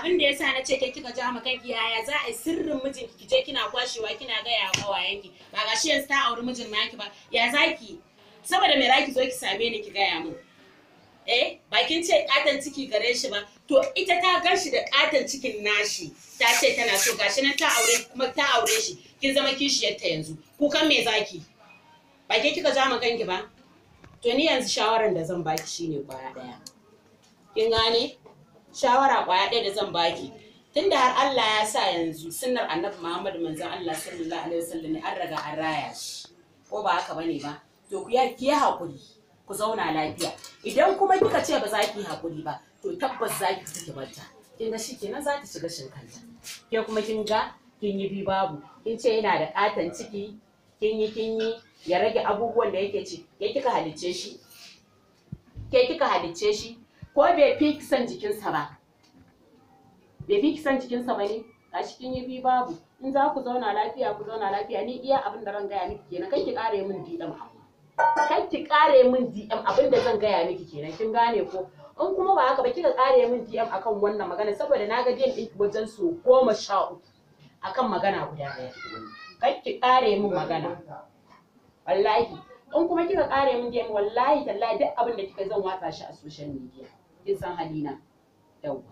Abin da yasa na ce ke kika ja ma kanki, yaya za a yi sirrin mijinki ki je kina kwashewa kina gaya wa kawayenki? Ba gashi yanzu ta auri mijin naki ba, ya zaki? Saboda me zaki zo ki same ni ki gaya min? Eh, ba kin ce katon ciki gare shi ba? To ita ta gan shi da katon cikin nashi, ta ce tana so, gashi nan ta aure, kuma ta aure shi, kin zama kishiyarta yanzu. Kukan me zaki? Ba ke kika ja ma kanki ba? To ni yanzu shawaran da zan baki shine kwaya daya. Kin gane? Shawara kwaya ɗaya da zan baki. Tunda har Allah ya sa yanzu sunnar Annabi Muhammad manzon Allah sallallahu alaihi wasallam ne an riga an raya shi. Ko ba haka bane ba? To ku ya ki hakuri. Ku zauna lafiya. Idan kuma kika ce ba za ki yi hakuri ba, to tabbas za ki fita ki barta. Kin ga shikenan za ta shiga shinkanta. Ke kuma kin ga kin yi bi babu. Kin ce yana da ƙaton ciki, kin yi ya rage abubuwan da yake ci. Ke kika halicce shi? Ke kika halicce shi? Ko bai fi son jikinsa ba? Bai fi son jikinsa ba ne? Gashi kin yi bi babu. In za ku zauna lafiya, ku zauna lafiya. Ni iya abin da ran gaya miki kenan. Kai ki ƙara min DM amma. Kai ki ƙare min DM, abin da zan gaya miki kenan, kin gane ko? In kuma ba haka ba, kika ƙare min DM akan wannan magana, saboda na ga DM ɗinki wajen so 13 akan magana guda ɗaya. Kai ki ƙare min magana. Wallahi. In kuma kika ƙare min DM, wallahi tallahi duk abin da kika zan watsa shi a social media. Kin san halina. Yawwa.